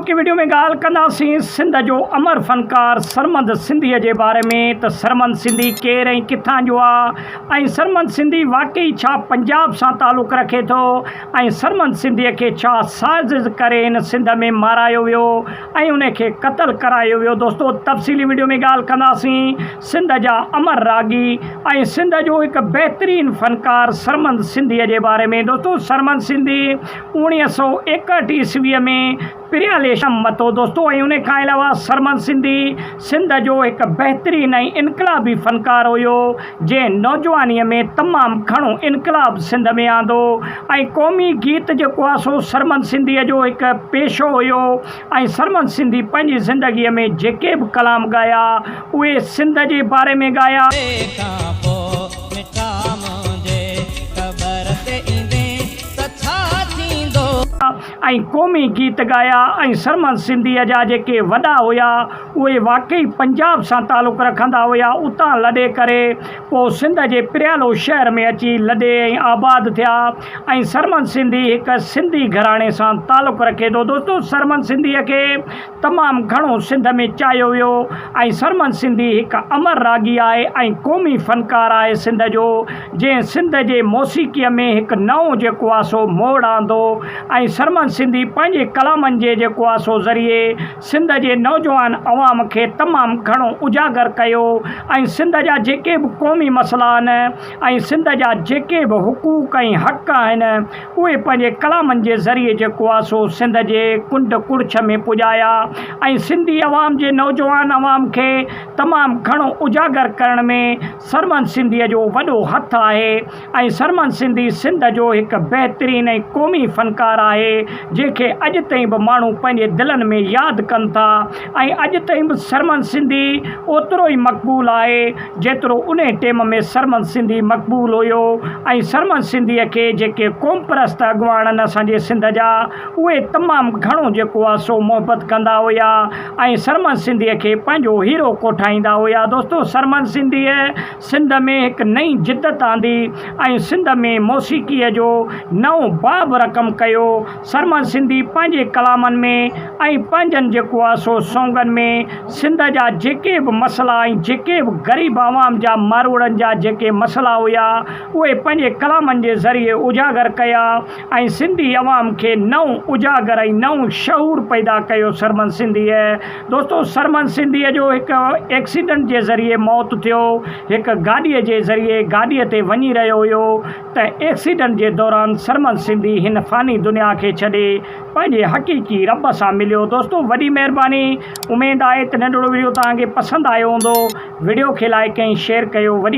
اڄوڪي وڊيو ۾ ڳالهه ڪنداسين سنڌ جو امر فنڪار سرمد سنڌيء جي باري ۾ ته سرمد سنڌي ڪير ۽ ڪٿان جو آ ۽ سرمد سنڌي واقعي ڇا پنجاب سان تعلق رکي ٿو ۽ سرمد سنڌيء کي ڇا سازش ڪري هن سنڌ ۾ مارايو ويو ۽ ان کي قتل ڪرايو ويو دوستو تفصيلي وڊيو ۾ ڳالهه ڪنداسين سنڌ جا امر راڳي ۽ سنڌ جو هڪ بهترين فنڪار سرمد سنڌيء جي باري ۾ دوستو سرمد سنڌي اوڻيهه سئو ايڪهٺ عيسويء ۾ پريالي شم متو دوستو ۽ ان کان علاوه سرمد سنڌي سنڌ جو هڪ بهترين ۽ انقلابي فنڪار هيو جنهن نوجوانيء ۾ تمام گهڻو انقلاب سنڌ ۾ آندو ۽ قومي گيت جيڪو آهي سو سرمد سنڌيء جو هڪ پيشو هيو ۽ سرمد سنڌي پنهنجي زندگيء ۾ جيڪي به ڪلام ڳايا اهي سنڌ جي باري ۾ ڳايا. کان پوء مٺا منهنجي قبر تي ايندين ته ڇا ٿيندو. ۽ قومي گيت ڳايا ۽ سرمد سنڌيء جا جيڪي وڏا هيا اهي واقعي پنجاب سان تعلق رکندا هيا اتان لڏي ڪري پوء سنڌ جي پريالو شهر ۾ اچي لڏي ۽ آباد ٿيا ۽ سرمد سنڌي هڪ سنڌي گهراڻي سان تعلق رکي ٿو دوستو سرمد سنڌيء کي تمام گهڻو سنڌ ۾ چاهيو ويو ۽ سرمد سنڌي هڪ امر راڳي آهي ۽ قومي فنڪار آهي سنڌ جو جنهن سنڌ جي موسيقيء ۾ هڪ نئون جيڪو آ سو موڙ آندو ۽ سرمد سنڌي پنهنجي ڪلامن جي جيڪو آ سو ذريعي سنڌ جي نوجوان عوام کي تمام گهڻو اجاگر ڪيو ۽ سنڌ جا جيڪي به قومي مسئلا آهن ۽ سنڌ جا جيڪي به حقوق ۽ حق آهن اهي پنهنجي ڪلامن جي ذريعي جيڪو آ سو سنڌ جي ڪنڊ ڪڙڇ ۾ پڄايا ۽ سنڌي عوام جي نوجوان عوام کي تمام گهڻو اجاگر ڪرڻ ۾ سرمد سنڌيء جو وڏو هٿ آهي ۽ سرمد سنڌي سنڌ جو هڪ بهترين ۽ قومي فنڪار آهي جنهن کي اڄ تائين به ماڻهو پنهنجي دلن ۾ ياد ڪن ٿا ۽ اڄ تائين به سرمد سنڌي اوترو ئي مقبول آهي جيترو انهي ٽيم ۾ سرمد سنڌي مقبول هيو ۽ سرمد سنڌيء کي جيڪي قومپرست اڳواڻن اسان جي سنڌ جا اهي تمام گهڻو جيڪو آ سو محبت ڪندا هيا ۽ سرمد سنڌيء کي پنهنجو هيرو ڪوٺائيندا هيا دوستو سرمد سنڌيء سنڌ ۾ هڪ نئين جدت آندي ۽ سنڌ ۾ موسيقيء جو نئون باب رقم ڪيو سرمد سنڌي پنهنجي ڪلامن ۾ ۽ پنهنجن جيڪو آ سو سونگن ۾ سنڌ جا جيڪي به مسئلا ۽ جيڪي به غريب عوام جا ماروئڙن جا جيڪي مسئلا هيا اهي پنهنجي ڪلامن جي ذريعي اجاگر ڪيا ۽ سنڌي عوام کي نئون اجاگر ۽ نئون شعور پيدا ڪيو سرمد سنڌيء دوستو سرمد سنڌيء جو هڪ ايڪسيڊنٽ جي ذريعي موت ٿيو هڪ گاڏيء جي ذريعي گاڏيء تي وڃي رهيو هيو ته ايڪسيڊنٽ جي دوران سرمد سنڌي هن فاني دنيا کي ڇڏي پنهنجي حقيقي رب سان مليو دوستو وڏي مهرباني اميد آهي ته ننڍڙو وڊيو توهان کي پسند آيو هوندو وڊيو کي لائيڪ ۽ شيئر ڪيو وڏي.